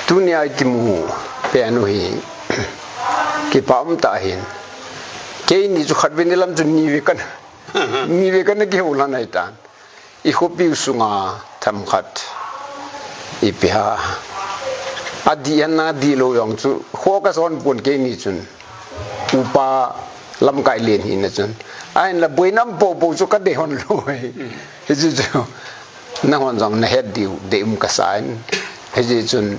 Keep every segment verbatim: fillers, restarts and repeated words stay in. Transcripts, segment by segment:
Tuni a i kimu pen uh hi, kipa om ta hi. Kei ni cu khat ve ni lam cu ni ve kan, ni ve kan a kiho hlan ai tan. I khuapi uh sunga tham khat i pia a dih han a dih lo zong cu khua ka sawn puan kei ni cun upa lamkai len hi na cun a hin la buainam popo cu ka dehon lo hi. Hi cu cu nanghon zong na het dih uh dei um ka sa in hi cu cun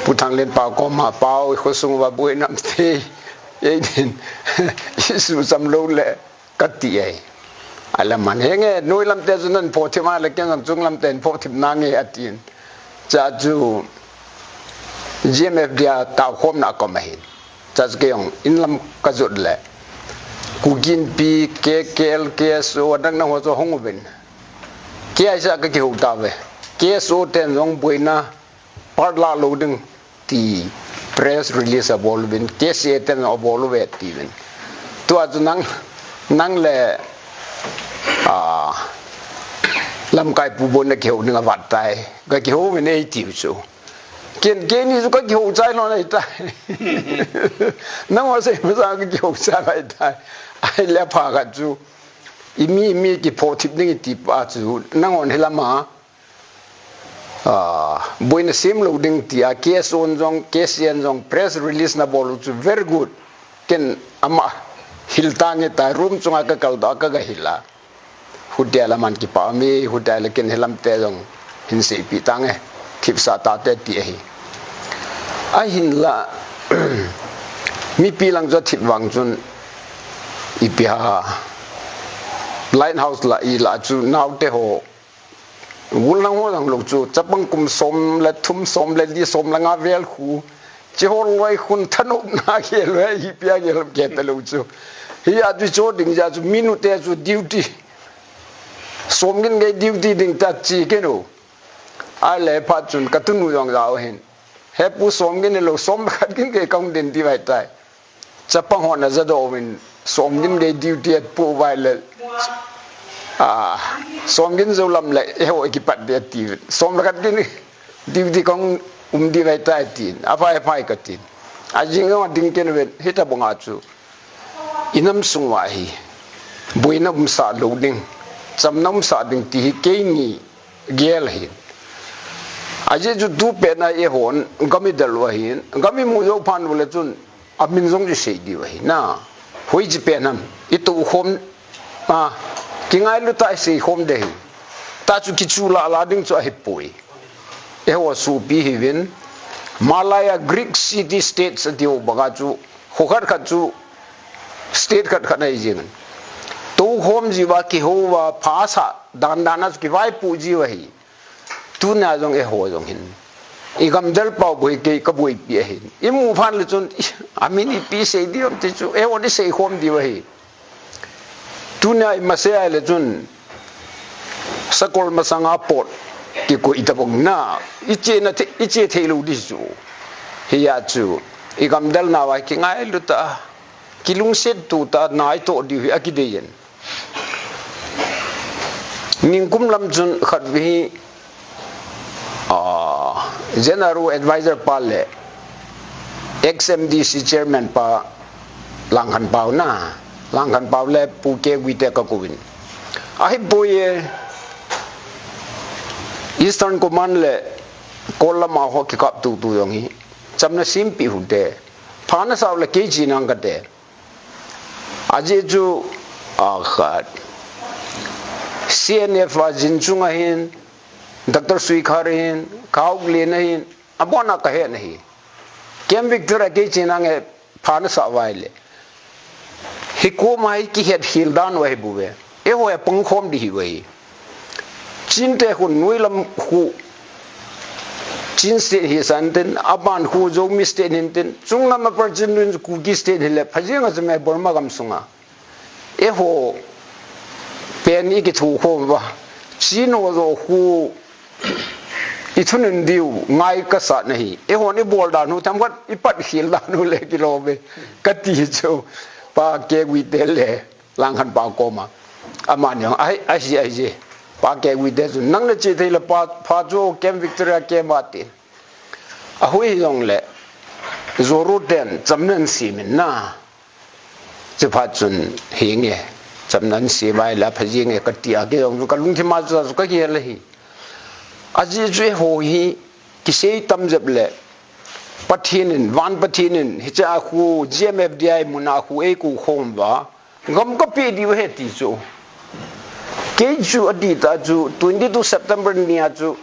Pu Thang Lian Pau kawma pau i khua sung va buainam te ei din i su cam lo le ka ti ei. A laman henge nuai lamte cu nan phawthim a le keng zong cung lamte in phawthim na nge a tiin ca cu G M F D a taukhawmna a kom ahin ca cu kei zong inn lam ka zut le Kukinpi K K L K S O a dang na hua cu hong uvin K I C a ka kiho ta ve. K S O ten zong buaina part lah lo ding ti press release a bawl uvin K C A ten a bawl uve ti uvin tua cu nang nang le a lamkai pu bawn na kiho ding a vat tai ka kiho uvin ei ti uh cu ken kei ni cu ka kiho cai lo nei tai. Nang a sei masa ka kiho cai lai tai. Ai le pha khat cu i mi mi kiphawh thip ding i ti pa cu nanghon hi lama buaina sem lo ding tia K S O zong K C N zong press release na bawl uh cu very good. Ken amah hil ta nge ta room cunga ka kal ta ka ga hil a hutia laman kipa mi hutia le ken hilamte zong hin seipih ta nge thipsa tate ti ahi. A hin la mipi lang cu a thip vang cun i pia Lighthouse la i la cu naute ho gulnang ho zang lo cu capang kum sawm le thum sawm le li sawm le nga vel khu ci ho loi khun thanop na ke loi hi pia ke lo ke ta lo cu hi a tu cho ding ja cu minute cu duty sawm gin gei duty ding ta ci ke no. A le pha cun ka tunu zong zau hin he pu sawm gin lo sawm khat gin gei kong den ti vai tai. Capang hon a za dawh in sawm gin gei duty at puh vai le sawm gin zo lam le e ho e kipat de ti sawm lakat gin duty kong um di vai tai tin a vai vai ka tin a jing a ding ken ven hita bonga cu i nam sung wa hi buaina um sa lo ding camna um sa ding ti hi kei ni gel hi. A je cu tu pen a e hon gami dal wa hi gami mu zo phan le cun a min zong ci sei di wa hi na hoi ci pen ham i to khom a kingai lu ta sei khom de hi ta cu ki chu la la ding cu a hi pui. E ho su pi hi vin Malaya Greek city states a ti ho baka cu ho khat khat cu state khat khat a hi zing to khom ji wa ki ho wa pha sa dan dan a cu ki vai pu ji wa hi. Tuna zong e ho zong hin i gamdal pau buai kei ka buaipi a hin i mu phan le cun a min i pi sei di om ti cu e ho di sei khom di wa hi. Tuna i mase ai le cun sakol masanga pot ki ko i tabong na i ce na i ce thei lo di cu hi ya cu i gamdal na wa ki ngai lu ta ki lungset tu ta nai to di hi a ki dei yen. Ningkum lam cun khat vi hi General Advisor pa le X M D C Chairman pa Langkhan Pau na Langkhan Pau le Pu Ke Guite ka kuin a hi pui e Eastern Command le Kollam a ho kikap tu tu yong hi camna simpi hute phana sau le kei ci nang ka te. A je cu a khat C N F a zin chung a hin Doctor Sui Khar a hin Khauk Lin a hin a bon a ka hen a hi. Kem Victor a kei cin a nge pha na sa vai le hi ko mai ki het hil dan wa hi bu ve. E ho e pang khom di hi ve. Chin te khun nui lam khu Chin state hi san tin a ban khu Zomi state hin tin chung lam a par chin nun Kuki state hi le pha jing a zame Burma gam sunga e ho pen i ki thu khom va Chin ho zo khu i thunun diu ngai ka sa na hi e ho ni bol dan hu tham khat i pat hil dan hu le ki lo ve ka ti chu pa ke gui te le Langkhan pa koma ama niang ai ai si ai je pa ke gui te chu nang na chi thei le pa pa chu kem Victoria ke ma ti A hoih hi zong le Zoro ten camnan simin na. Ciphat cun hi nge, camnan si vai la phaji nge ka ti a, kei zong cu ka lungthim a cu ka hial hi. A zi cu e ho hi kisei tam zep le Pathian in, van Pathian in hi ca a khu G M F D I mun a khu ei ku khawm va gam ka pe di uh he ti cu. Kei cu a di ta cu twenty two September ni a cu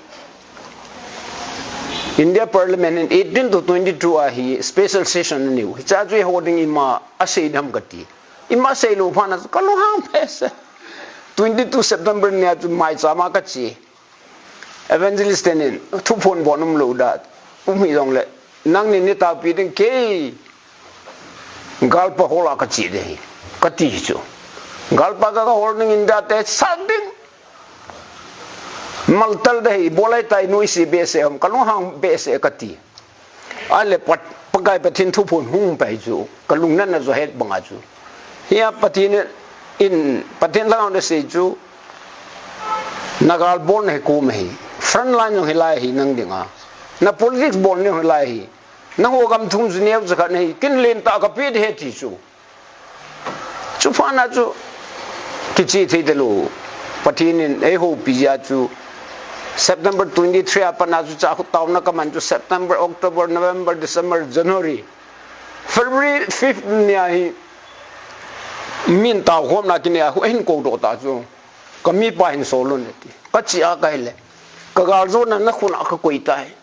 India Parliament in eighteen to twenty two a hi special session a niu hi ca cu e ho ding ima a sei dam ka ti. Ima sei lo phan a cu ka lunghang pe se. Twenty two September ni a cu mai ca ma ka ci. Evangelist ten in thuphun bon um lo da um hi zong le nang ni ni taupi ding kei galpa hola ka ci de hi ka ti hi cu. Galpa ka ka hol ning in da te sak ding maltal de hi bolai tai nui si be se om ka lunghang be se ka ti. A le pat pakai Pathian thuphun hung pai cu ka lungnan na zo het banga cu hi a Pathian in Pathian lau na sei cu na gal bol na hi kum hi frontline zong hi lai hi nang dinga na politics bol ni hi lai hi nang ho gam thum zu neu zakhat na hi kin len ta ka pi de he ti cu. Cu pha na cu kici thei te lo Pathian in ei ho pi zia cu September twenty three a pana cu ca tauna ka man cu September, October, November, December, January, February fifth ni a hi min tau khawm na kine a hu hin ko do ta cu. Ka mipa hin sawl un a ti ka ci a ka hi le ka galzawhna na khun a ka koi ta hi.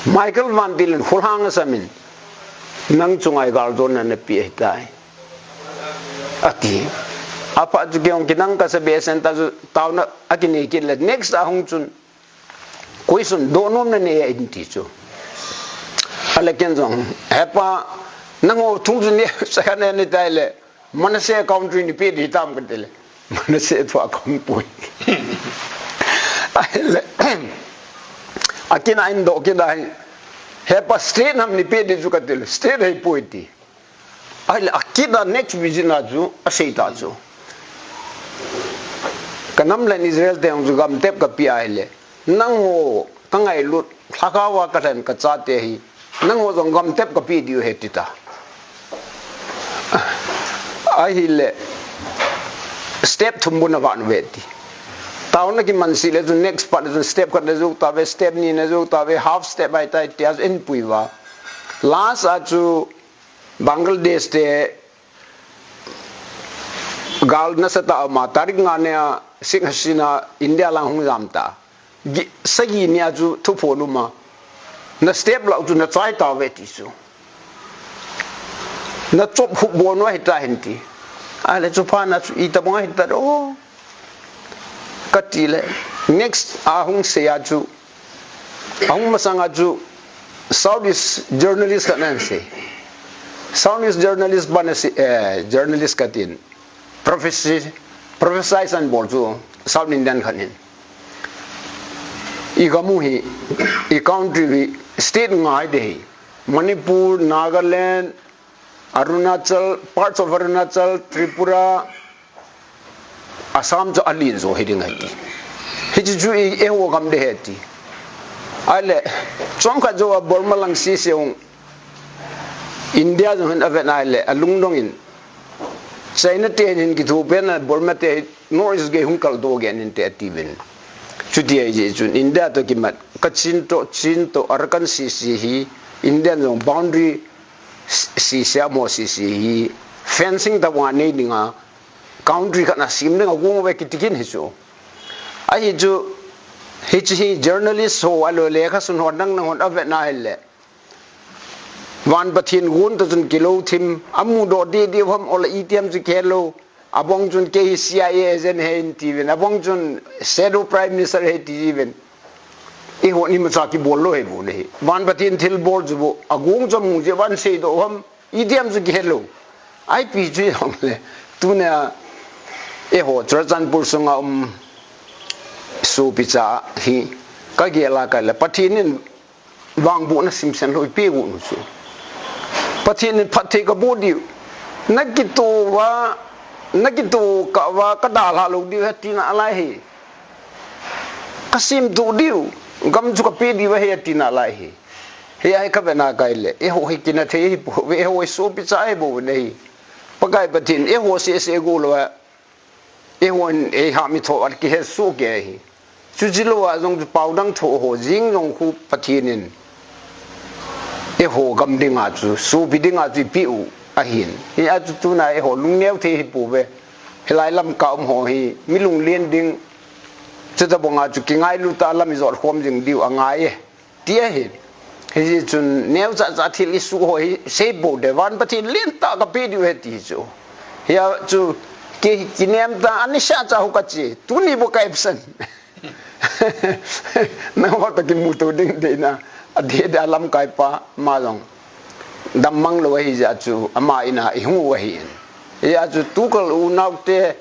Michael Van Til in khulhang a samin nang cungai galzawhna na pi a hi ta hi a ti. A pha cu kei hong kinang ka sa be sen ta cu tauna a kinei kit le next a hong cun koi sun dawh nuam na nei a in ti cu. A le ken zong hepa nang ho thum cu ni sa ka ne ni ta hi le Manasseh country ni pe di tam ka ti le Manasseh thu a kong pui. A kin a in do kin a hi hepa state nam ni pe di cu ka ti le state hei pui ti. A hi le a kin a next vision a cu a sei ta cu ka nam len Israel te hong cu gam tep ka pi a hi le nang ho ka ngailut hlakau a ka hlen ka ca te hi nang ho zong gam tep ka pi di uh he ti ta. A hi le step thum bu na van ve ti. Tau na ki man si le cu next part le cu step khat na zuk ta ve step ni na zuk ta ve half step ai tai ti a cu en pui va. Last a cu Bangladesh te gal na sa ta a ma tarik nga ne a Sheikh Hasina India lang hung zam ta. Sagi nia cu thuphun um a na step lo cu na cai ta ve ti cu na cop hup bawn uh a hi ta hin ti. A le cu pha na cu i ta bang a hi ta do ka ti le next a hung sei a cu a hung masang a cu Southeast journalist ka nan sei. Southeast journalist ban a si eh, journalist ka tin Professor, Professor Isan Bol cu South Indian khat hin i gam uh hi i country hi state ngai de hi Manipur, Nagaland, Arunachal, parts of Arunachal, Tripura, Assam cu a lin zo hi ding a ti. Hi cu cu i e hua gam de he ti. A le cuang khat zo a Burma lang si se hong India zong hin a vet ai le a lungdong in China te hin kithu pen a Burma te hi North East gei hung kal do gen in te a ti vin. Cuti ai je cun India to kimat Kachin to Chin to Arakan sisi hi Indian zong boundary sisi a mo sisi hi fencing ta wa nei dinga country khat na sim dinga guang ve kitikin hi cu. A hi cu hi cu hi journalist ho a lo le kha sun ho nang nang hon a vet na hi le Van Pathian gun ta cun kilo thim a mu dawh dih dih ham ola i tiam cu khe lo. A bong cun kei hi C I A agent he in ti ven a bong cun shadow prime minister he ti ven. I hon i maca ki bol lo he bu ne hi Van Pathian thil bol cu bu a gung cam mu cia van sei dawh ham i tiam cu khe lo. Ai pi cu i hong le tuna e ho Churachandpur sunga um supi ca hi ka gel a ka le Pathian in vangbuhna simsen lo i pek uh nu cu Pathian in phat thei ka buh dih uh na kituh va na kituh ka va ka dalhah lo dih uh he tina a lai hi ka sim tuh dih uh gam cu ka pia dih uh ahi a ti na lai hi. Hih a hi ka vena kai le, eiho hi kina thei hi po ve, eiho hi suahpi ca hi bo na hi. Pakai Pathian eiho sese go lo a, eiho in ei hahmi thaw a kihet suah kei hi. Cuci lo ah zong cu pau dang thaw ho zing zong khu Pathian in eiho gam ding a cu, suahpi ding a cu i pih uh ahi in. Hih a cu tuna eiho lungneu thei hi po ve. Hih lai lam ka om ho hi mi lunglian ding, cuta bang a cu kingai lu ta lam i zawt khawm zing dih uh a ngai e. Ti ahi. Hih cun neu cahcah thil i suh ho hi sei po de, van Pathian lian ta ka pih dih uh he ti hi cu. Hih a cu kei hi kinem ta, a ni sia ca hu ka ci. Tuni bo ka epsan. Nang hawh takin mutu ding deihna a dede a lamkaipa ma zong dam mang lo ahi zia cu ama ina i hung uh ahi in. Hih a cu tukal unaute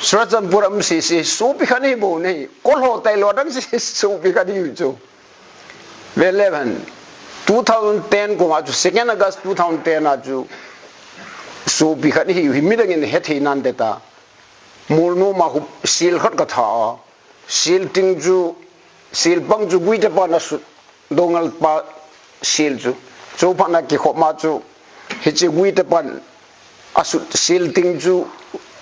Churachandpur a um sisi supi khan hi bo nei, kol haw tai lo dang si supi khan hi uh cu. Ve le van, two thousand ten kum a cu, second August two thousand ten a cu supi khan hi uh hi, midangin he thei nan te ta. Mulnu ma khu sil khat ka tha a, sil ting cu, sil pang cu Guite pan a sut, Dongal pa sil cu. Cu phan a kikhop ma cu, hi ci Guite pan a sut sil ting cu,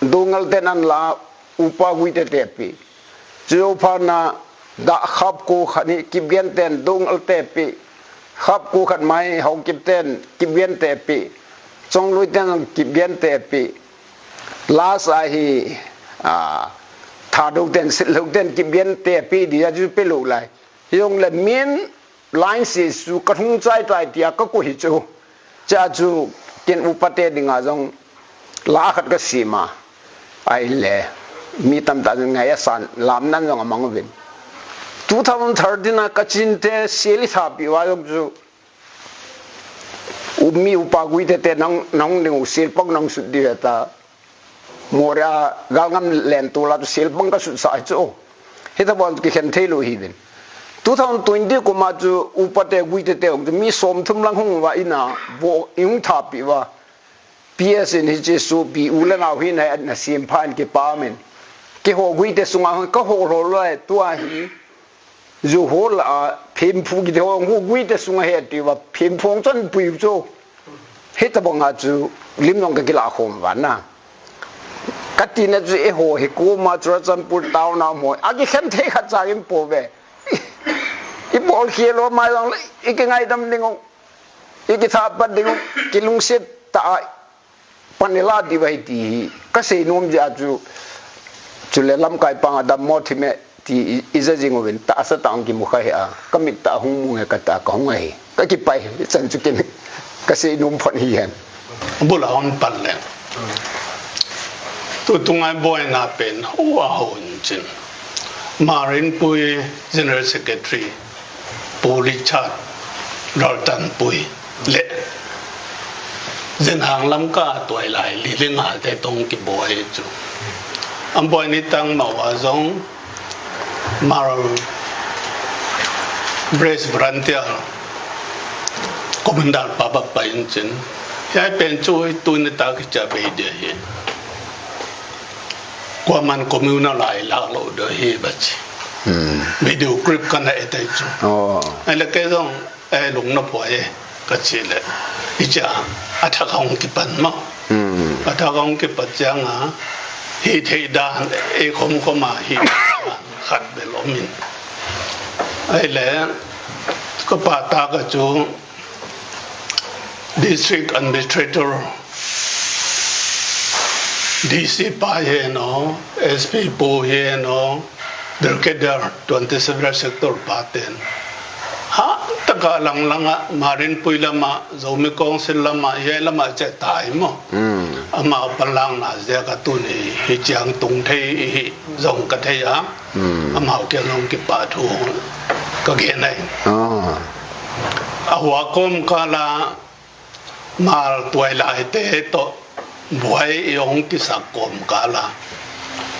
Dongal ten an la, upa Guite te pi. Cu phan a dah khap ko khan hi Kipgen ten Dongal te pi. Khap ko khat mai Haokip ten Kipgen te pi. Conglui ten Kipgen te pi. Last a hi, a, Thado ten, Sillo ten Kipgen te pi di a cu pe lo lai. Hi zong le min line si su ka hung cai tai tia ka ko hi cu. Cia cu ken upate dinga zong la khat ka si ma. Ai le mi tamta zong ngai a san lam nan zong a mang uvin. Two thousand thirteen a ka cinte siali thapi wa zong cu. Umi upa Guite te nang, nang ding uh sil pang nang sut di ta. Mawria galngam len tu la tu sil pang ka sut sa ai cu. Hi ta bon ki khen thei lo hi din. Two thousand twenty kum a cu upate Guite te ong cu mi sawm thum lang hung va ina bo i hung thapi va. P S in hi ci supi u le nau hi na, na sim pha in ki pa min. Ki ho Guite sunga hung ka ho lo lai tua hi. Zu ho la a, phim phu ki te ho, ngu Guite sunga he ti va, phim phu ang chan pui cu. He ta bang a cu, lim nong ka ki la khom va na. Ka ti na cu e ho, he ko ma Churachandpur town a mo. A ki khen thei khat ca in po ve. I bol khi lo mai long le, i ki ngai dam ding ong. I ki tha pat ding ong, ki lungsit ta a. Pan i la dih vai ti hi ka sei nuam zia cu, cu le lamkai pang a dam maw thim e ti i, i za zing uvin ta a sa tang ki mu kha hi a, ka mit ta hung mu nge ka ta ka hung ahi ka ki pai hi chan cu kin ka sei nuam phon hi hen. Bula hon pan le. Tu tungai boina pen hu a hon cin. Marin Pui General Secretary, Pu Richard Raltan Pui le Zenhang lamka tuai lai li le nga te tong ki buai cu. An buai ni tang mau a zong Mar Brace Volunteer Commander pa bak pai in cin. Hiai pen cu hi tu ni ta ki ca bei dia hi. Kuaman communal lai lak lo do hi ba ci. Hmm. Video clip kan a etai cu. Oh. Ai le ke zong, eh, lung na poi e, ka ci le. Hi cia, a thak hong kipan ma. Hmm. A thak hong kipat ciang a, hi thei dan, e khom khom a, hi khat bel om in. Ai le, ka pa ta ka cu, District Administrator, D C pa hi no, S P pu hi no, Brigadier twenty seven Sector pa ten. Ha, taka lang lang a, Marin Pui lama, Zomi Council lama, hi lama ce tai mo. Hmm. Ama palang na zia ka tu ni, hi ciang tung thei hi, zong ka thei a. Hmm. Amau kiang hong kipa thu ka gen ai. Ah. A hua kom kala mal tuai lai te to buai i hong kisak kom kala.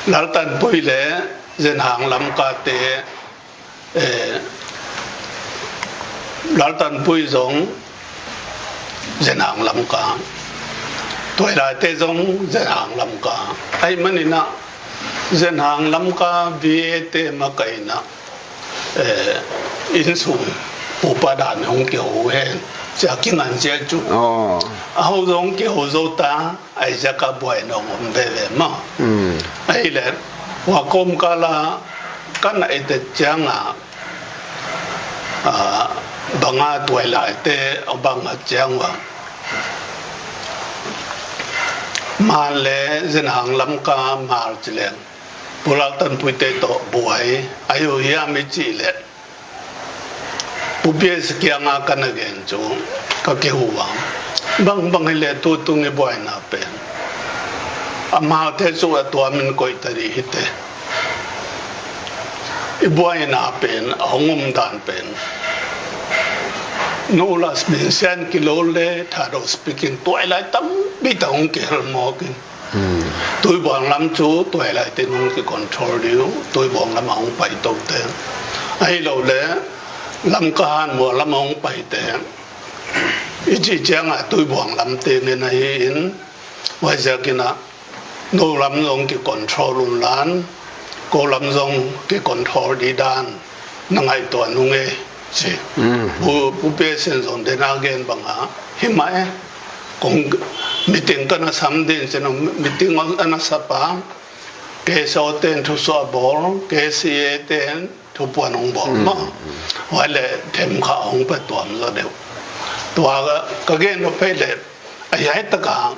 Laltan Pui le Zenhang lamka te, eh, Laltan Pui zong Zenhang lamka. Tuai lai te zong Zenhang lamka. Ai manina Zenhang lamka V A te makaina. eh, innsung pupa dan hong kiho hen. Cia kingan cia cu. Oh. A ho zong kiho zo ta, ai ziaka buai nong om veve maw. Mm. Ai le, hua kawmkala, kan a etet cianga, ah, banga tuai laite, a banga ciang ua. Mal le, zinhang lamka, mal cileng. Pulak tanpuite tawh buai, ayo hiam i cih leh. Pu P S kianga ka na gen cu, ka kihu a. Bangbang hi leh tu tung i buaina pen. Amaute cu a tuamin koih ta dih hi te. I buaina pen, a hong um dan pen. Nulas min sian kilo le, Thado speaking, tuai lai tampi ta hong kihel mawk in. Hmm. Tuibuang lam cu tuai lai te nung ki control diu, Tuibuang lam a hong pai to te. Ahi lo le, lam ka han mua lam a hong pai te. I cih ciangah Tuibuang lam te ngen ahi in, huaiziakin ah, no lam zong ki control un lan, ko lam zong ki control di dan. Na ngaihtuah nung e, ci. Mm. Pu, Pu P S in zong dena gen banga, hi mah e. Kong meeting ka na sam din, ci no, meeting a na sap a, K S O ten thusuah bawl, K C A ten thupuan hong bawl, mm, maw. Huai le themkha hong pia tuam zaw deuh. Tua ka, ka gen lo phei le, a hiai taka,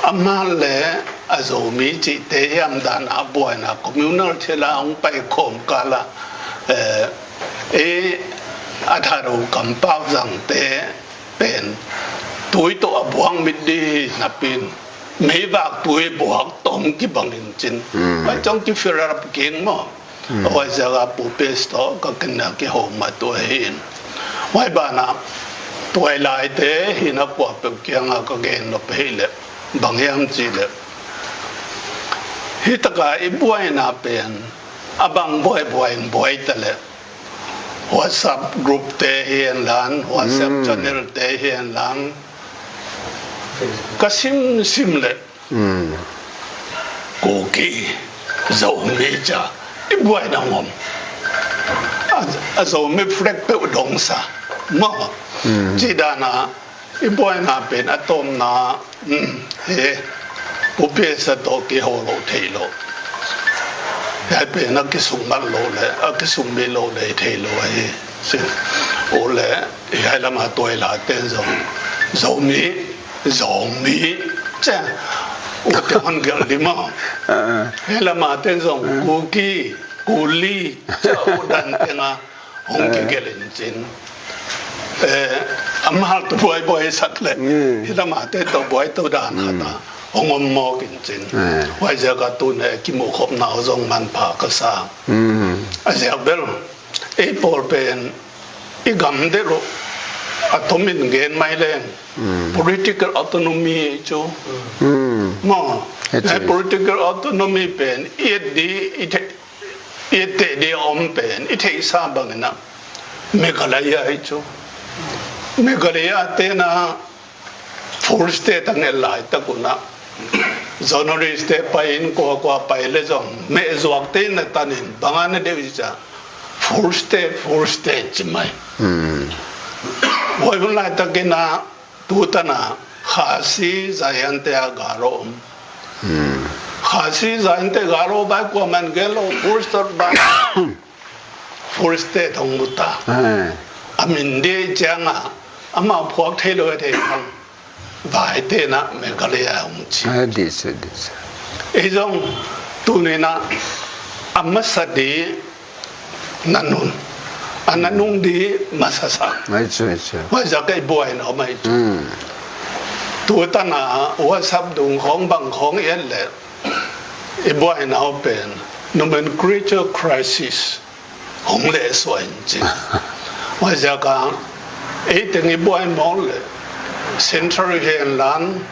amah le a Zomi cihte hiam dan a buaina communal thil a hong pai khawm kala, eh, eh, a Thado kampau zangte pen tui tawh a buang mit di hi napin, meivak tui buak tawh kibang in cin. Mm. Pai cong ki fill up keng maw. Hmm. Huaiziak a Pu P S tawh ka kina kiho mah tua hi in. Huai banah, tuai laite hi na kuapeuh kiangah ka gen nop hi leh, bang hiam cih leh. Hi taka i buaina pen, a bang buaibuai in buai ta leh. WhatsApp group te hi en lan, WhatsApp, hmm, channel te hi en lan. Ka simsim leh. Mm. Kuki, Zomi ca, i buai nang om. A, a Zomi flag peuh dong sa. Maw. Mm. Ci dana, i buaina pen a tawmna, mm, he, Pu P S tawh kiho lo thei lo. Hiai pen a kisung mat lo le, a kisung mi lo le thei lo ahi. Sin. O le, hiai lama tuai la ten zong. Zomi, Zomi, cia. U te hon gelh di maw. Ah, ah. Hiai lama ten zong, ah, Kuki, Kuli, cia u dan tenga hong, ah, kigelh in cin. Eh, amah tu buaibuai sak le. Mm. Hiai lama ten tawh buai to dan, mm, khat a hong om mawk in cin. Ah. Huaiziak a tuni a kimuh khopna uh zong manpha ka sa. Mm. A ziak bel. Ei pawl pen i gam deuh uh a tomin gen mai leng, mm, political autonomy cu. Mm. Maw, eh, political autonomy pen i et di, i te-, i et teh di a om pen i theihsa bangin ah Meghalaya hi cu. Meghalaya tena full state a nget laitak un ah, Zonaris te pai in kuakua pai le zong mehzuak te na tan in banga na deuh i cia, full state, full state ci mai. Hmm. Huai hun laitakin ah, tu tana Khasi, Jaintia, Garo om. Hmm. Khasi, Jaintia, Garo bai kuaman gen lo, full state bai. Full state hong mu ta. Eh. A min di cianga, amah phuak thei lo thei hang. Vai tena Meghalaya hong ci. Eh, di se, di se. Ei zong, tunina, a masa di na nun. A na nung di masa sa. Ai cu, ai cu. Huaiziak a i buai na om ai cu. Mm. Tu tana WhatsApp dung khong bang khong i et le. I buaina uh pen nomenclature crisis hong leh suah in cin. Huaiziak a, ei teng i buai mawk le, central hi en lan,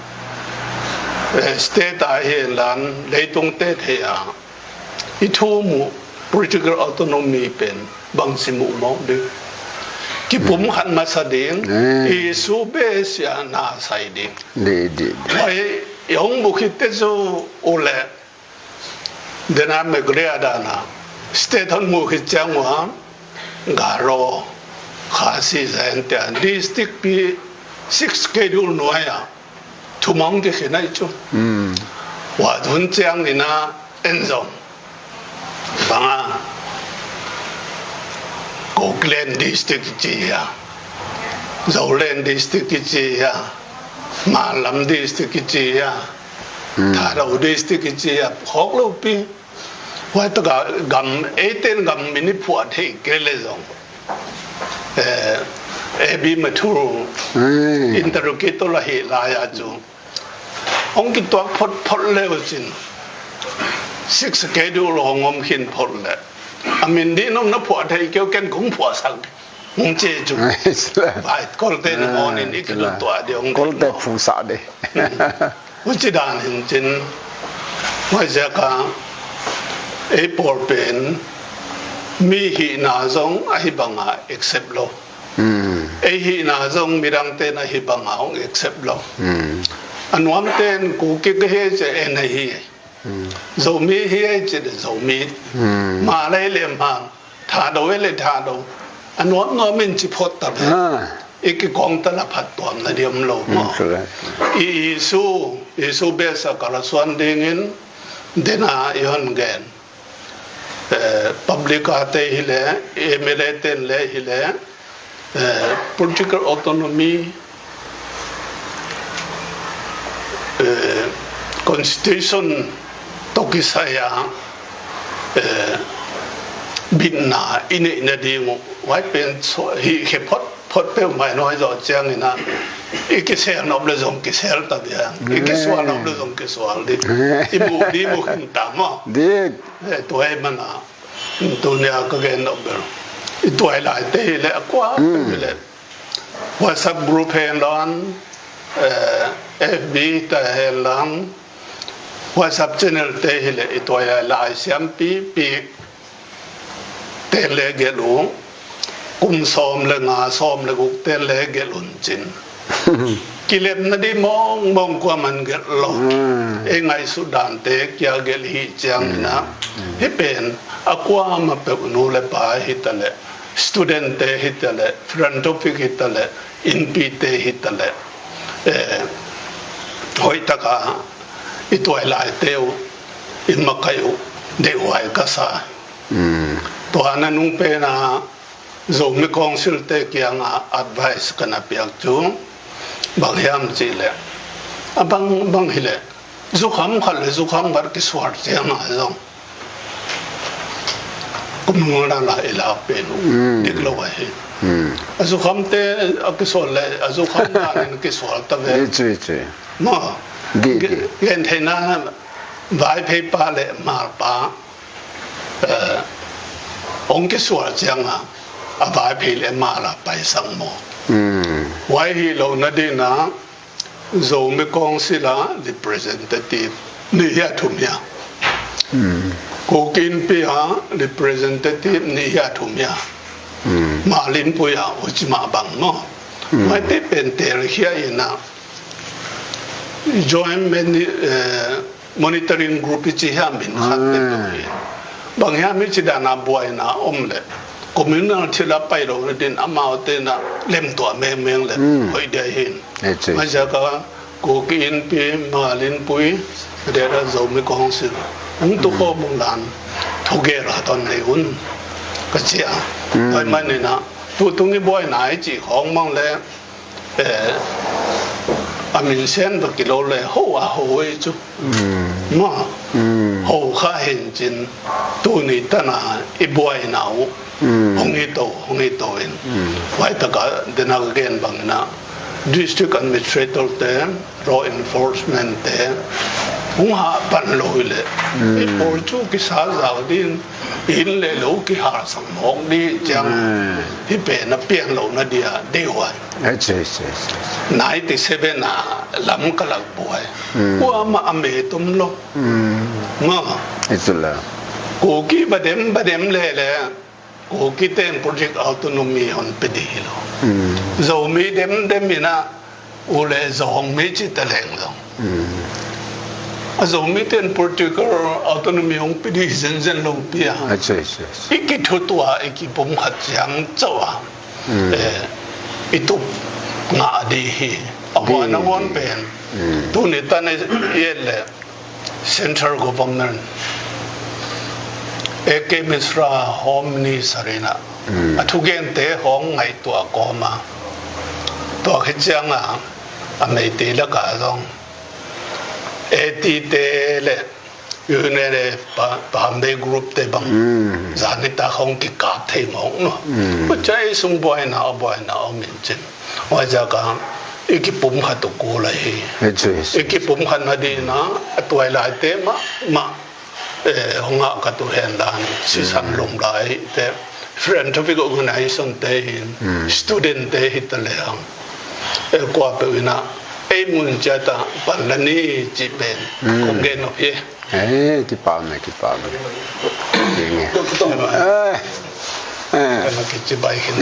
eh, state a hi en lan, leitung te thei a, i thu muh political autonomy pen bangci muh mawk ding. Kipum khat masa ding, eh, i su besia na sai ding. Di, di, di. Huai, i hong buk khit te cu u le, dena Meghalaya dana, State hon muh khit ciang ua Garo, Khasi, Jaintia district pi Sixth Schedule nuai ah thumang kikhin ahi cu. Ua tun ciangin ah en zong banga Kukiland district kici hi a, Zoland district kici hi a, Malam district kici hi a, Thado district kici hi a, khawk lopi. Huai taka gam, eiten gam min i phuah theih kei le zong, eh, A B Mathur interrogator la hi lai a cu hong kituak photphot le uh cin, Sixth Schedule hong om khin phot le a min dih nop na phuah thei keu, ken kong phuahsak ding hong ci cu. Vai kolte na ngawn in i kilut tuah ding hong kolte phuhsak ding. Huci dan hin cin, huai ziaka ei pawl pen mi hihna zong ahi banga accept lo. Ei hihna zong midangte na hi banga hong accept lo. A nuamten Kuki ka hi ci en ahi. Zomi hi ei ci le Zomi. Malay le Hmar, Thado ei le Thado. A nuamnuam in ci phot ta ve. I kikong ta la phattuamna diam lo maw? I issue, issue base a ka la suan dingin dena i hon gen. Eh, public a te hi le, M L A ten le hi le, eh, political autonomy, eh, constitution tawh kisai a, eh, bitna i neihna ding uh huai pen hi khe phot phot peuhmah in huai zawh ciangin ah i kisel nop le zong kisel ta ding, i kisual nop le zong kisual ding, i muh ding muh khin ta maw? Dik. Eh, tua ei mana tunia ka gen nop bel i tuai lai te hi le a kua hi le WhatsApp group hen lang, eh, F B ta hen lang, WhatsApp channel te hi le i tuai lai lai siampi pi ten le gelh uh, kum sawm le nga sawm le guk ten le gelh un cin. Kilemna dih mawngmawng kuaman gelh lo. Ei ngaihsut dante kia gelh hi ciangin ah hi pen a kuama peuh nu le pa hi ta le, student te hi ta le, philanthropic hi ta le, innpi te hi ta le, eh, hoih taka i tuai lai te uh i makaih uh deihhuai ka sa. Tua na nung pena Zomi Council te kianga advice ka na piak cu bang hiam cih le, a bang bang hi le zukham khat le zukham khat kisual cianga zong kum nung la la i lak pen uh dik lo ahi. A zukhamte a kisual le a zukham danin kisual ta ve. Maw, gen theihna Vaiphei pa le Hmar pa, eh, hong kisual cianga a Vaiphei le Hmar a paisak maw? Huai hi lo nadina Zomi Council a representative nih hia thum hia, Kuki Inpi a representative nih hia thum hia, Malinpui a huci mah bang maw? Huaite pen tel hia ina Joint Moni-, eh, Monitoring Group i ci hiam min khat te lo hi. Bang hiam i ci dana buaina om le communal thil a pai lo na din amaute na lemtuah mengmeng le hoih dia hin. Mai ziaka Kuki Inpi, Malinpui, dera Zomi Council hong tu khawm ung lan thugel a ton nei un ka cia. Hoih manina tutung i buaina i ci khawng mang le eh, a min sen va kilo le ho a ho i cu. Ma ho kha hin cin tuni tana i buaina uh hong i to hong i to in. Huai taka dena ka gen bangina district administrator te, law enforcement te hong hah pan lo i le i pawl cu kisa zau din in le lo kihal sang mawk dih ciang hi pen a pian lo na dia dei huai. Ninety seven a lam ka lak buai. Kuamah a me tum lo. Ma Kuki badem badem le le Kuki ten project autonomy hon pe dih hi lo. Zomi dem dem ina u le Zong mi ci ta leng zong A Zomite in political autonomy hong pia ding zenzen lo pi a. I kithutuah, i kipumkhat ciang cauh a, i tup ngah ding hi. A huan a huan pen tuni tan i et leh central government, A K Mishra Home Minister in a thugente hong ngaihtuah kawm a, tua khit ciang a, a Meitei lak ah zong A T te le U N L F, Pahambe group te bang zan nitak hong kikap thei mawk no. Tua ciang ei sung buaina, a buaina om in cin. Huaiziak a i kipumkhat uh kul ahi. I kipumkhat nading in a, a tuailaite mahmah hong ngah ka tu hen dan, sisan lum lai te, philanthropic organization te hin, student te hi ta le hang, kuapeuh in a ei mun ciat a pan la ni cih pen kong gen nop hi. Kipam e, kipam e. Kici bai khin.